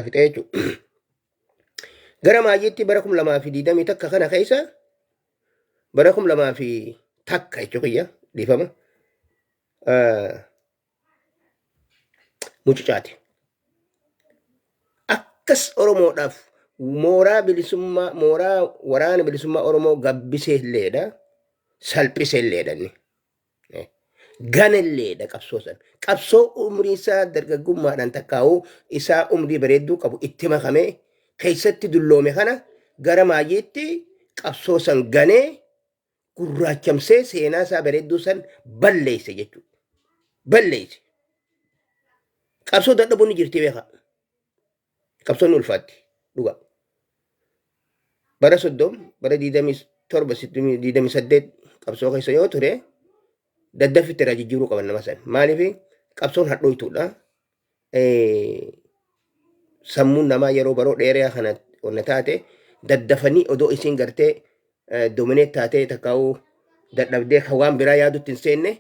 fixee jechuudha. Gara maayyiitti bara 2021 kana keessa, bara 2001 jechuu kiyya, dhiifama, mucucaate. Akkas Oromoodhaaf mooraa bilisummaa, mooraa waraana bilisummaa Oromoo gabbisee illeedha, salphisee illeedha inni. Ganalleedha qabsoo san. Qabsoo umrii isaa dargaggummaadhaan takkaa'uu isaa umrii bareedduu qabu itti makamee keessatti dulloome kana gara maayyiitti qabsoo san ganee gurraachamsee seenaa isaa bareedduu san balleesse jechuudha. Balleesse. Qabsoo dadhabuun ni jirti, beekaa. Qabsoon ni ulfaatti dhugaa. Bara 30, bara 27, 28 qabsoo keessa yoo ture, daddaffitti irraa jijjiiruu qaban nama san. Maaliif? Qabsoon hadhooytuudha. Sammuun namaa yeroo baroo dheeraa kana onna taate, daddafanii odoo isiin gartee domineet taatee takkaa'uu dadhabdee kan waan biraa yaadutti hin seenne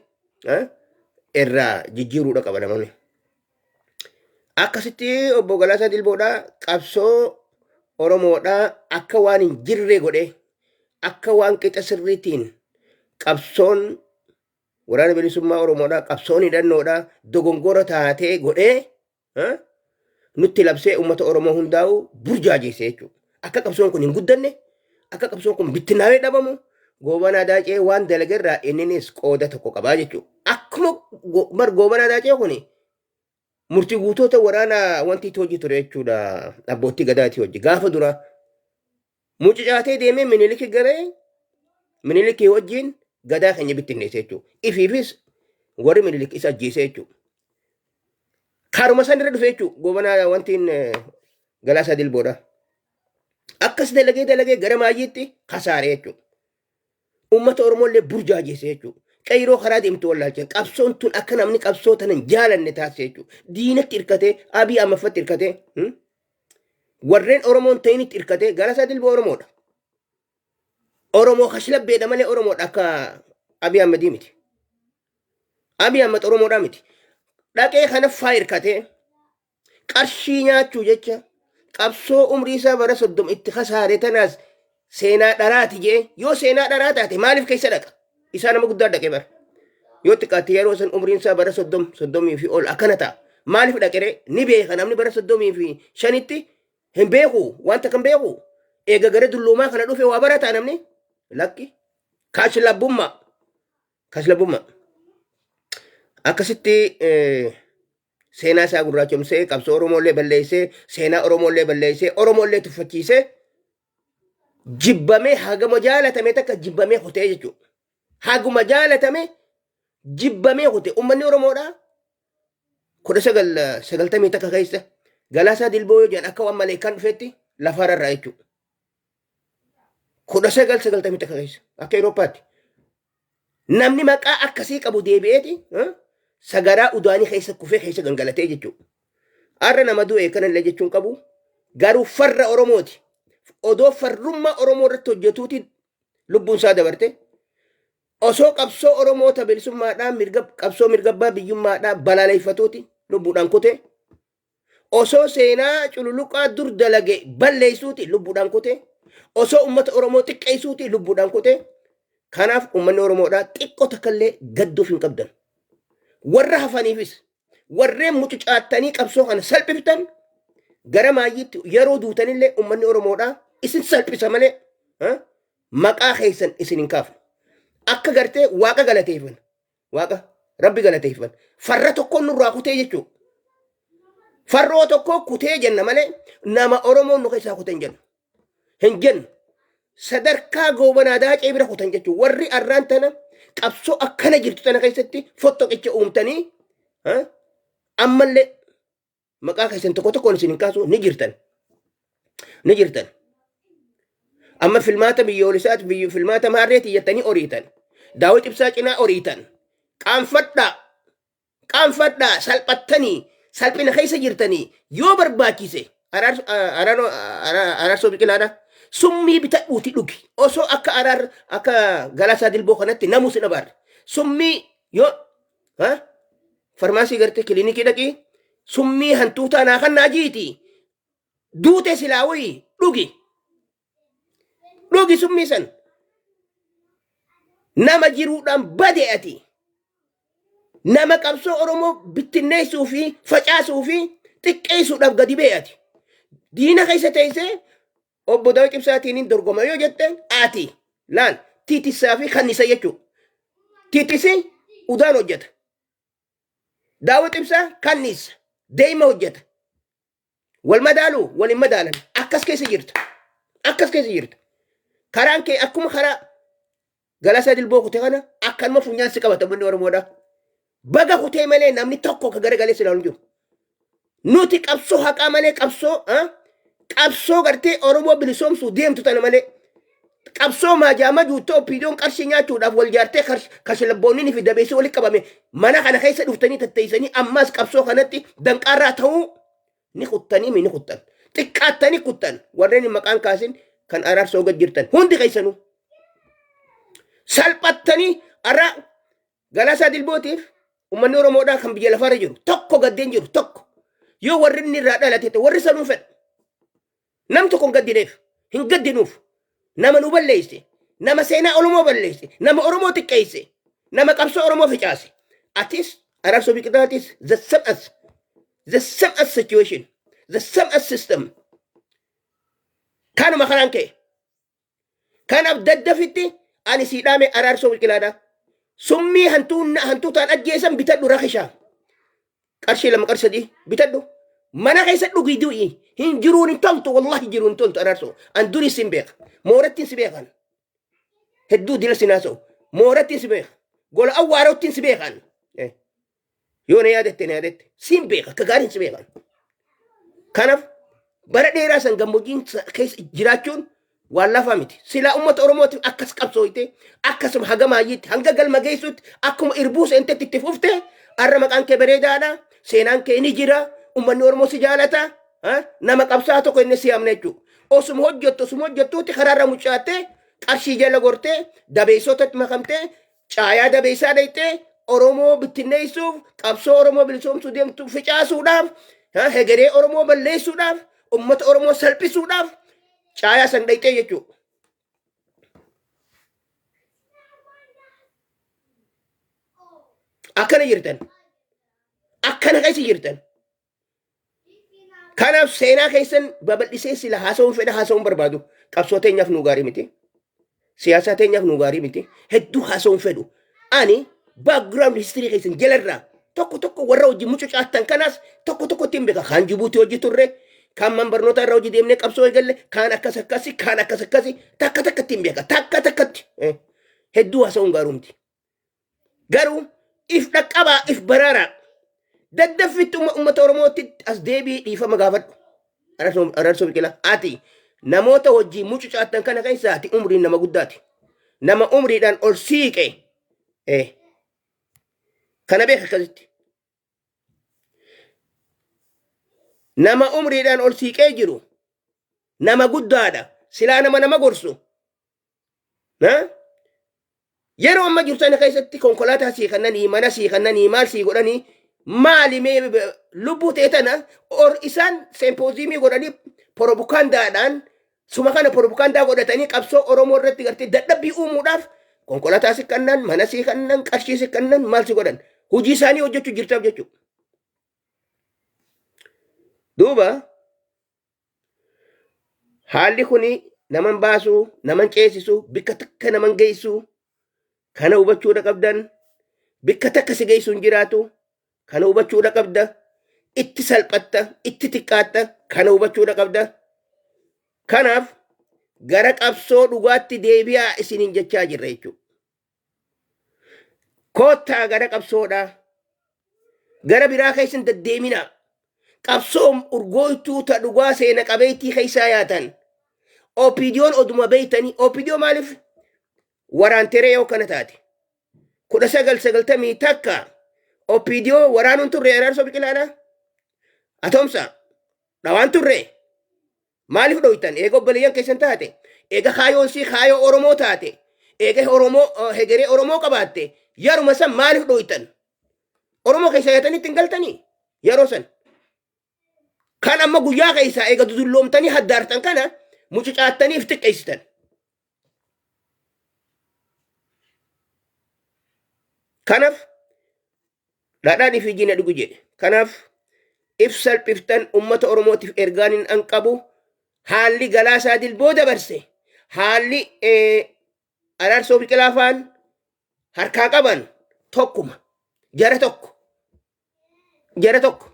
irraa jijjiiruudha qaba namoonni. Akkasitti obbo Galaasaa Dilboodhaa qabsoo Oromoodhaa akka waan hin jirre godhee, akka waan qixa sirriitiin qabsoon waraana bilisummaa Oromoodhaa, qabsoon hidhannoodhaa dogongora taatee godhee nutti labsee uummata Oromoo hundaa'u burjaajeesse jechuudha. Akka qabsoon kun hin guddanne, akka qabsoon kun bittinnaa'ee dhabamu Goobanaa Daacee waan dalagerraa inninis qooda tokko qabaa jechuudha. Akkuma bar Goobanaa Daacee kun murtii guutoota waraana wanti itti hojii ture jechuudha. Abbootii gadaati hojii. Gaafa dura mucucaatee deemee Miniliki garee Minilikii wajjin gadaa keenya bittinneesse jechuudha. Ifiifis warri Minilik isa ajjeese jechuudha. Karuma san irra dhufe jechuudha. Goobanaa wantiin Galaasaa Dilboodha. Akkas dalagee dalagee gara maayyiitti kasaare jechuudha. Uummata Oromoo illee burjaajeesse jechuudha. Qeyroo karaa deemtu wallaalchan. Qabsoon tun akka namni qabsoo tana hin jaalanne taasise jechuudha. Diinatti hirkatee, Abiy Ahmadfatti hirkatee, warreen Oromoon ta'initti hirkatee. Galaasaa Dilboo Oromoodha. Oromoo kashlabbeedha malee Oromoodha akka Abiy Ahmadii miti. Abiy Ahmad Oromoodha miti. Dhaqee kana faa hirkatee qarshii nyaachuu jecha qabsoo umrii isaa bara 30 itti kasaare tanaas seenaa dharaati jee. Yoo seenaa dharaa taate maaliif keessa dhaqa? Isaa nama guddaa dhaqe bara. Yoo xiqqaate yeroo san umriin isaa bara 30, 30 fi ol akkana ta'a. Maaliif dhaqere? Ni beeka, namni bara 35tti hin beeku, wanta kan beeku. Eega gara dulloomaa kana dhufe waa barataa namni? Lakki. Kashlabbummaa. Kashlabbummaa. Akkasitti seenaa isaa gurraachomsee, qabsoo Oromoollee balleessee, seenaa Oromoollee balleessee, Oromoollee tuffachiisee, jibbamee, hagama jaalatame takka jibbamee kutee jechuudha. Haguma jaalatame jibbamee kute. Uummanni Oromoodhaa 1991 keessa Galaasaa Dilboo yoo jedhan akka waan maleekaan dhufetti lafararraa jechuudha. 1991 keessa akka Awurooppaatti. Namni maqaa akkasii qabu deebi'eeti sagaraa udaanii keessa kufee keessa gangalatee jechuudha. Har'a nama du'e kanallee jechuun qabu, garuu farra Oromooti. Odoo farrummaa Oromoo irratti hojjetuutiin lubbuun isaa dabarte. Osoo qabsoo Oromoota bilisummaadhaan mirga qabsoo mirga abbaa biyyummaadhaan balaaleffatuuti lubbuudhaan kute. Osoo seenaa cululuqaa dur dalage balleessuuti lubbuudhaan kute. Osoo uummata Oromoo xiqqeessuuti lubbuudhaan kute. Kanaaf uummanni Oromoodhaa xiqqoo takkallee gadduuf hin qabdan. Warra hafaniifis, warreen mucucaattanii qabsoo kana salphiftan, gara maayyiitti yeroo duutanillee uummanni Oromoodhaa isin salphisa malee maqaa keessan isin hin kaafne. Akka gartee waaqa galateeffan. Waaqa rabbi galateeffan. Farra tokkoon nurraa kutee jechuudha. Farroo tokko kutee jenna malee nama Oromoon nu keessaa kute hin jennu. Hin jennu. Sadarkaa Goobanaa Daacee bira kutan jechuudha. Warri arraan tana qabsoo akkana jirtu tana keessatti fottoqicha uumtanii ammallee maqaa keessan tokko tokkoon isin hin kaasu, ni jirtan. Ni jirtan. Amma filmaata biyyoolessaati, biyya filmaata maarreeti jettanii oriitan. Daawit Ibsaa cinaa oriitan. Qaanfadhaa. Qaanfadhaa, salphattanii salphina keessa jirtanii. Yoo barbaachise Araarsoo Biqilaadha. Summii bitadhuuti dhugi. Osoo akka araar akka Galaasaa Dilboo kanatti namuu sin abaarre. Summii yoo farmaasii gartee kilinikii dhaqii, summii hantuutaa naa kan naa jiiti. Duute silaa wayii dhugi. Dhugi summii san. Nama jiruudhaan bade ati. Nama qabsoo Oromoo bittinneessuu fi facaasuu fi xiqqeessuudhaaf gadi ba'e ati. Diina keessa teessee obbo Daawit Ibsaatiin hin dorgoma yoo jette ati laal tiitissaa fi kannisa jechuudha. Tiitisi udaan hojjeta. Daawit Ibsaa kanniisa deema hojjeta. Wal madaaluu wal hin madaalan akkas keessa jirta. Akkas keessa jirta. Karaan kee akkuma karaa Galaasaa Dilboo kute kana akkanuma funyaan si qabata manni Oromoodha. Baga kutee malee namni tokko ka garagalee si ilaalu hin jiru. Nuti qabsoo haqaa malee qabsoo qabsoo gartee Oromoo bilisoomsuu deemtu tana malee qabsoo maajaama juuttoo OPDOn qarshii nyaachuudhaaf wal jaartee kashlabboonni fi dabeessi walitti qabame mana kana keessa dhuftanii tatteessanii ammas qabsoo kanatti danqaarraa ta'uu ni kuttanii mi ni kuttan xiqqaattanii kuttan warreen hin maqaan kaasin kan araarsoo gad jirtan hundi keessanuu salphattanii arra Galaasaa Dilbootiif uummanni Oromoodhaa kan biyya lafaarra jiru tokko gaddeen jiru tokko yoo warri inni irraa dhalate ta'e warri sanuu fedhu nam tokko hin gaddineef hin gaddinuuf nama nu balleesse nama seenaa Oromoo balleesse nama Oromoo xiqqeesse nama qabsoo Oromoo ficaase atis Araarsoo Biqilaatis the same as the same as situation the same as system kanuma karaan ka'e Kanaaf daddafitti ani sii dhaame Araarsoo Biqilaadha. Summii hantuutaan ajjeesan bitadhu rakisha. Qarshii 2 qarshii 3 bitadhu. Mana keessa dhugii du'i. Hin jiruun hin toltu wallahi jiruun hin toltu Araarsoo. An durii sin beeka. Moorattiin si beekan. Hedduu dila sin haasa'u. Moorattiin si beeka. Gola awwaarottiin si beekan. Yoo na yaadatte na yaadatte siin beeka akka gaariin si beekan. Kanaaf bara dheeraa san gammoojjiin keessa jiraachuun waan lafaa miti. Silaa uummata Oromootiif akkas qabsooyte akkasuma haga maayyiitti hanga galma geessutti akkuma irbuu seentetti itti fufte har'a maqaan kee bareedaadha seenaan kee ni jira uummanni Oromoo si jaalata nama qabsaa tokko inni si yaamna jechuudha. Osuma hojjettu osuma hojjettuutti karaarra mucaattee qarshii jala gortee dabeessotatti makamtee caayaa dabeessaa dhayxee Oromoo bittinneessuuf qabsoo Oromoo bilisoomsuu deemtu ficaasuudhaaf hegeree Oromoo balleessuudhaaf ummata Oromoo salphisuudhaaf caayaa san dhayxee jechuudha. Akkana jirtan. Akkana keessa jirtan. Kanaaf seenaa keessan babal'isee sila haasa'uun fedha haasa'uun barbaadu. Qabsoo teenyaaf nuu gaarii miti. Siyaasaa teenyaaf nuu gaarii miti. Hedduu haasa'uun fedhu. Ani background history keessan jalarraa tokko tokko warra hojii mucucaattan kanaas tokko tokko ittiin beeka. Kaan Jibuutii hojii turre, kaan man barnoota irra hojii deemnee qabsoo eegalle, kaan akkas akkasi, kaan akkas akkasi, takka takka ittiin beeka. Takka takkatti. Hedduu haasa'uun gaaruu miti. Garuu if dhaqqabaa if baraaraa. Daddaffitti uummata Oromootti as deebi'ii dhiifama gaafadhu. Araarsoo Biqilaa. Ati namoota wajjin mucucaattan kana keessaa ati umriin nama guddaati. Nama umriidhaan ol siiqe. Kana beeka akkasitti. Nama umriidhaan ol siiqee jiru nama guddaadha. Silaa nama nama gorsu. Ha? Yeroo amma jirtu sana keessatti konkolaataa sii kannanii, mana sii kannanii, maal sii godhanii, maali mee lubbuu ta'e tana or isaan seempoozimii godhanii porobukaandaadhaan suma kana porobukaandaa godhatanii qabsoo Oromoo irratti gartee dadhabbii uumuudhaaf konkolaataa si kannan, mana sii kannan, qarshii si kannan, maal si godhan hojii isaanii hojjechuu jirtaaf jechuudha. Duuba Haalli kuni naman baasu, naman ceesisu, bikka takka naman geessu. Kana hubachuudha qabdan. Bikka takka si geessu hin jiraatu. Kana hubachuudha qabda. Itti salphatta, itti xiqqaatta. Kana hubachuudha qabda. Kanaaf gara qabsoo dhugaatti deebi'aa isiniin jechaa jirra jechuudha. Koottaa gara qabsoodhaa. Gara biraa keessa hin deddeeminaa. Qabsoo urgooytuu ta dhugaa seena qabeettii keessaa yaatan. OPDOn oduma beeytanii OPDO maaliif waraanteree yoo kana taate. 1991 OPDO waraanuun turre Araarsoo Biqilaadha. Atoomsa dhawaan turre. Maaliif dhoytan? Eega obboleeyyan keessan taate, eega kaayoon sii kaayoo Oromoo taate, eega Oromoo hegeree Oromoo qabaatte, yeruma san maaliif dhoytan? Oromoo keessa yaatanii ittiin galtanii yeroo san. Kan amma guyyaa keessaa eega dudulloomtanii haddaartan kana mucucaattanii if xiqqeessitan. Kanaaf dhadhaan ifii jina dhugu jedhe. Kanaaf if salphiftan ummata Oromootiif ergaan hin an qabu haalli Galaasaa Dilboo dabarse haalli Araarsoo Biqilaa faan harkaa qaban tokkuma jara tokko jara tokko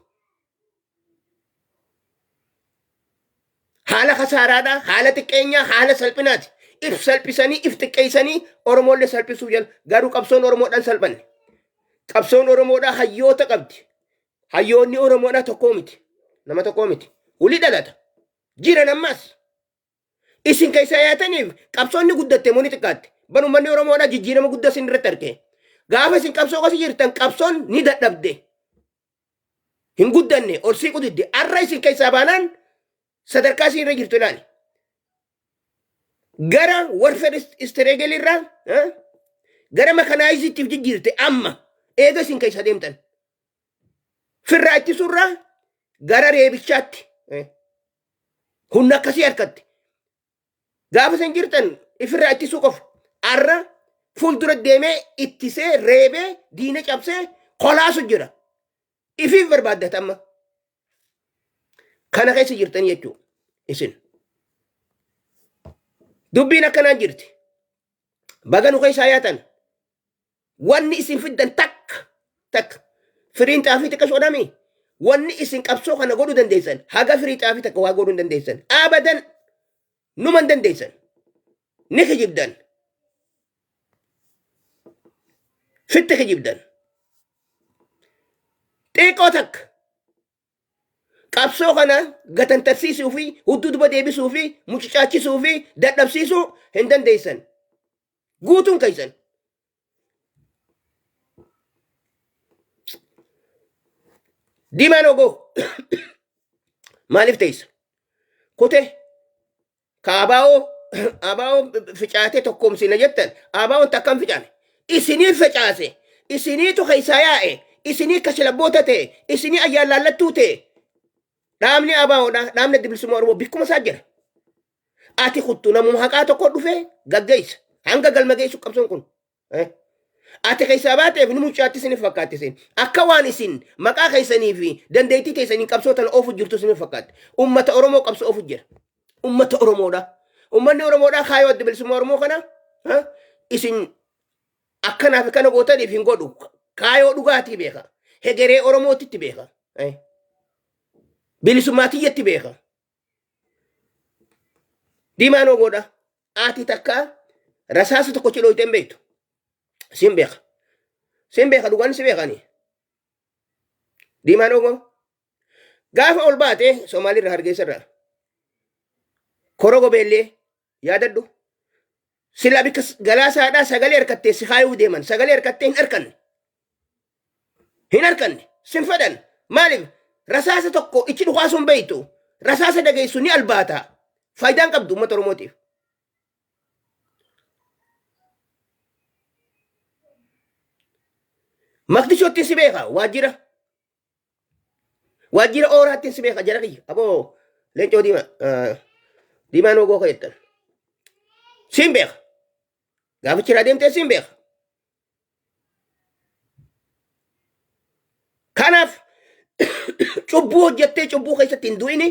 haala kasaaraadhaa haala xiqqeenyaa haala salphinaati if salphisanii if xiqqeessanii Oromoollee salphisuu jala garuu qabsoon Oromoodhaan salphanne qabsoon Oromoodhaa hayyoota qabdi hayyoonni Oromoodhaa tokkoo miti nama tokkoo miti wali dhalata jiran ammas Isin keessaa yaataniif qabsoon ni guddatte moo ni xiqqaatte? Bar uummanni Oromoodhaa jijjiirama guddaa isin irratti arge. Gaafa isin qabsoo keessa jirtan qabsoon ni dadhabde. Hin guddanne ol siiqu didde. Arra isin keessaa baanaan sadarkaa isin irra jirtu ilaali. Gara warfare istireegel irraa gara makanaayiziitti jijjiirte amma eega isin keessa deemtan. Firraa ittisuurraa gara reebichaatti. Humna akkasii harkatti. Gaafa isin jirtan ifirraa ittisuu qofa. Arra fuuldura deemee ittisee reebee diina cabsee kolaasu jira. Ifiif barbaaddata amma. Kana keessa jirtan jechuudha isin. Dubbiin akkanaan jirti. Baga nu keessaa yaatan. Wanni isin fiddan takka takka firiin xaafii xiqqashoodha odhami. Wanni isin qabsoo kana godhuu dandeessan haga firii xaafii takka waa godhuu hin dandeessan. Abadan numa hin dandeessan. Ni kijibdan. Fitti kijibdan. Xiqqoo takka qabsoo kana gatantarsiisuu fi hudduu duba deebisuu fi mucucaachisuu fi dadhabsiisuu hin dandeessan. Guutuun keessan. Diimaan ogoo maaliif teessa? Kute ka abaa'oo abaa'oo ficaatee tokkoomsina jettan abaa'oon takka hin ficaane. Isinii facaase isiniitu keessaa yaa'e isinii kashlabboota ta'e isinii ayyaan laallattuu ta'e dhaabni abaa'oodha dhaabni adda bilisummaa Oromoo bikkuma isaa jira. Ati kuttu namuma haqaa tokko dhufee gaggeessa. Hanga galma geessu qabsoon kun. Ati keessaa baateef ni mucaatti isinif fakkaatti isin. Akka waan isin maqaa keessanii fi dandeettii teessaniin qabsoo tana oofu jirtu isinif fakkaatti. Ummata Oromoo qabsoo oofu jira. Ummata Oromoodha. Ummanni Oromoodha kaayoo adda bilisummaa Oromoo kana isin akkanaaf kana gootaniif hin godhu. Kaayoo dhugaatii beeka. Hegeree Oromootitti beeka. Bilisummaa tiyyatti beeka. Diimaan ogoodha. Ati takka rasaasa tokko cidhooyte hin beektu. Sin beeka. Sin beeka dhugaan si beekani. Diimaan ogoo. Gaafa ol baate Soomaalirraa Hargeessarraa. Korogo beellee yaadadhu. Sila bikka galaasaadhaa sagalee harkattee si kaayuu deeman. Sagalee harkattee hin harkanne. Hin harkanne. Sin fedhan. Maaliif? Rasaasa tokko ichi dhukaasuun beektu. Rasaasa dhageessu ni albaata. Faayidaan qabdu uummata Oromootiif. Maqdishootti si beeka waajjira. Waajjira ooraatti si beeka jara kiyya. Aboo leencoo diimaa diimaan ogoo ka jettan. Siin beeka. Gaafichi irraa deemtee siin beeka. Kanaaf cubbuu hojjettee cubbuu keessatti hin du'ini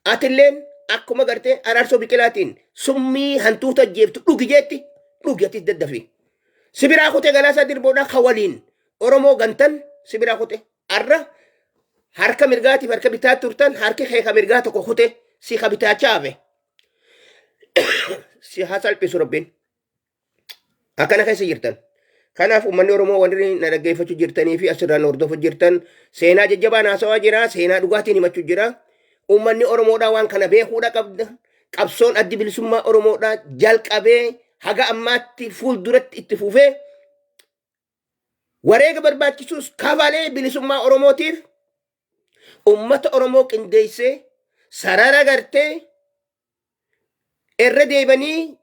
atilleen akkuma gartee araarsoo biqilaatiin summii hantuuta ajjeeftu dhugi jeetti dhugi atis daddafi. Sibiraa kutee galaasaa dirboodhaa ka waliin Oromoo gantan sibiraa kute arra harka mirgaatiif harka bitaa turtan harki kee ka mirgaa tokko kute si ka bitaachaa hafe. Si haa salphisu rabbiin. Akkana keessa jirtan. Kanaaf uummanni Oromoo warri na dhaggeeffachuu jirtanii fi asirraa na hordofuu jirtan seenaa jajjabaan haasawaa jira, seenaa dhugaatiin himachuu jira. Uummanni Oromoodhaa waan kana beekuudha qabda. Qabsoon addi bilisummaa Oromoodhaa jalqabee haga ammaatti fuulduratti itti fufee wareega barbaachisus kafalee bilisummaa Oromootiif ummata Oromoo qindeessee sarara gartee irra deebanii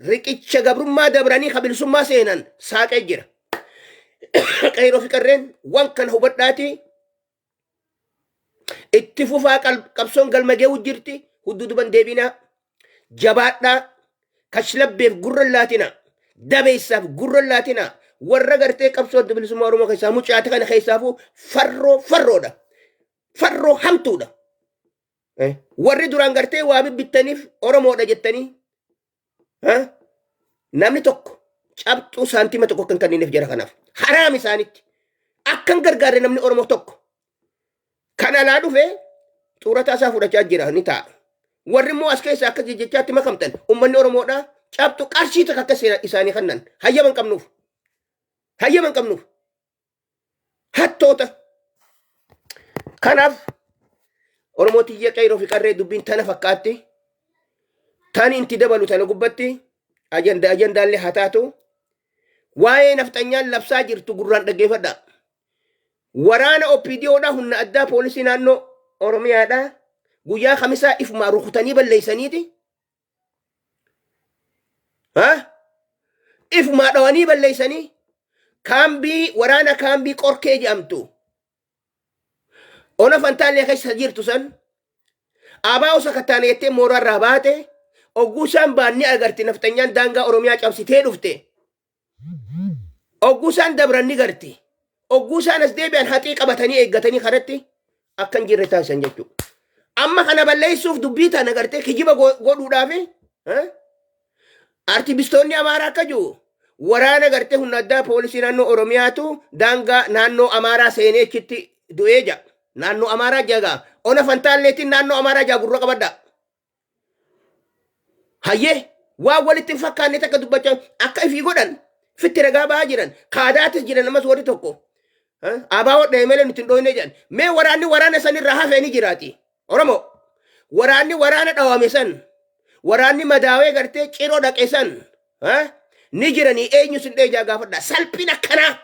riqicha gabrummaa dabranii ka bilisummaa seenan saaqee jira. Qeerroo fi qarreen waan kana hubadhaati. Itti fufaa, qabsoon galma ge'u jirti. Hudduu duban deebinaa. Jabaadhaa. Kashlabbeef gurra hin laatina. Dabeessaaf gurra hin laatina. Warra gartee qabsoo adda bilisummaa Oromoo keessaa mucaate kana keessaafuu farroo farroodha. Farroo hamtuudha. Warri duraan gartee waa bibbittaniif Oromoodha jettanii namni tokko cabxuu saantima tokko kan kennineef jara kanaaf. Haraam isaanitti. Akkan gargaarre namni Oromoo tokko. Kan alaa dhufe xuurataa isaa fudhachaa jira ni ta'a. Warri immoo as keessa akka jechaatti makamtan uummanni Oromoodhaa cabxu qarshii takka akka isaanii kennan hayyama hin qabnuuf. Hayyama hin qabnuuf. Hattoota. Kanaaf Oromoo tiyya, qeerroo fi qarree, dubbiin tana fakkaatti. Tani inti dabalu tana gubbatti ajandaallee haa taatu. Waa'ee nafxanyaan labsaa jirtu gurraan dhaggeeffadha. Waraana OPDOdha, humna addaa poolisii naannoo Oromiyaadha. Guyyaa kamisaa ifumaa rukutanii balleessaniiti. Ha? Ifumaa dhawanii balleessanii kaambii waraana, kaambii Qorkee jedhamtu ona Fantaallee keessa jirtu san abaa'u sakattaana jettee mooraa irraa baate. Ogguu isaan baanni agarti nafxanyaan daangaa Oromiyaa cabsitee dhufte. Ogguu isaan dabran ni garti. Ogguu isaan as deebi'an haxii qabatanii eeggatanii karatti akka hin jirre taasisan jechuudha. Amma kana balleessuuf dubbii tana gartee kijiba godhuudhaaf artibistoonni Amaaraa akka jiru waraana gartee humna addaa poolisii naannoo Oromiyaatu daangaa naannoo Amaaraa seenee achitti du'ee jira. Naannoo Amaaraa jagaa ona Fantaalleetiin naannoo Amaaraa jaa, gurra qabadhaa. Hayyee, waan walitti hin fakkaanne takka dubbachaa akka ifii godhan fitti ragaa ba'aa jiran, kaadaatis jiran. Ammas warri tokko abaa'oo dha'e malee nuti hin dhooyne jedhan. Mee waraanni waraana san irraa hafee ni jiraati. Oromoo, waraanni waraana dhawame san, waraanni madaawee gartee ciroo dhaqe san ni jiranii? Eenyu sin dheejaa gaafadha. Salphina akkanaa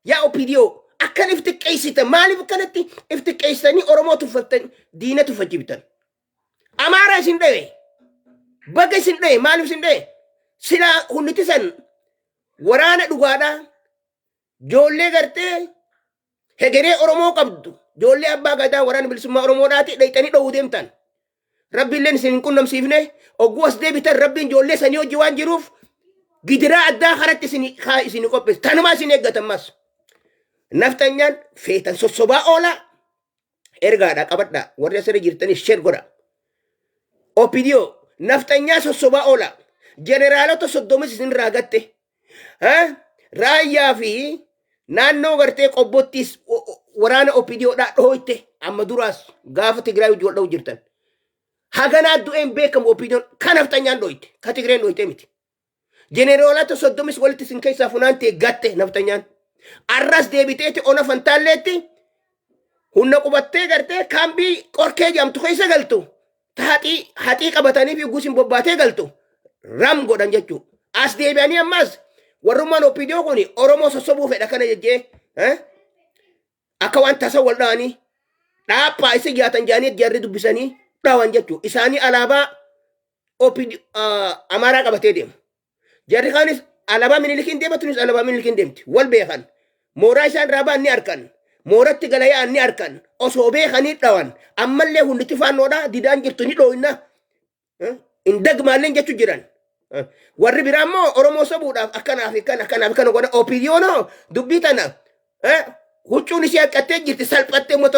yaa OPDO, akkan if xiqqeessitan maaliif akkanatti if xiqqeessitanii Oromoo tuffattan, diina tuffachiiftan? Amaara isin dhaye. Baga isin dhaye. Maaliif isin dhaye? Silaa hunniti san waraana dhugaadhaa. Ijoollee gartee hegeree Oromoo qabdu. Ijoollee abbaa gadaa, waraana bilisummaa Oromoodhaati dhayxanii dhowuu deemtan. Rabbiilleen isin hin qunnamsiifne. Ogguu as deebitan Rabbiin ijoollee sanii hojii waan jiruuf gidiraa addaa karatti isin haa isin qopheesse. Tanumaa isin eeggatan mas. Nafxanyaan feetan sossobaa oolaa. Ergaadha, qabadha. Warri asirra jirtanis share godha. OPDO nafxanyaa sossobaa oola. Jeneraalota 30s isinirraa gatte. Raayyaa fi naannoo gartee Qobbottis waraana OPDOdhaa dhooyte. Amma duraas gaafa Tigraay wajji wal dha'u jirtan. Haganaa du'een beekamu OPDOn kan nafxanyaan dhooyte. Ka Tigreen dhooyte miti. Jeneraalota 30s walitti isin keessaa funaantee gatte nafxanyaan. Arras deebiteeti ona Fantaalleetti humna qubattee gartee kaambii Qorkee jedhamtu keessa galtu. Haxii haxii qabatanii fi gusin bobbaatee galtu. Ram godhan jechuudha. As deebi'anii ammas warrummaan OPDO kun Oromoo sossobuu fedha kana jejjee akka waan tasa wal dha'anii dhaaphaa isa jaatan jaanii jarri dubbisanii dhawan jechuudha. Isaanii alaabaa OPD Amaaraa qabatee deema. Jarri kaanis alaabaa Minilikiin deema, tunis alaabaa Minilikiin deemti. Wal beekan. Mooraa isaan irraa ba'an ni arkan. Mooratti gala yaa'an ni arkan. Osoo beekanii dhawan. Ammallee hunditi faannoodha didaan jirtu ni dhooyna. Hin dagmaalleen jechuu jiran. Warri biraa immoo Oromoo sobuudhaaf akkanaa fi kana akkanaa fi kana godha. OPDO dubbii tana huccuun ishee haqqattee jirti, salphattee uummata.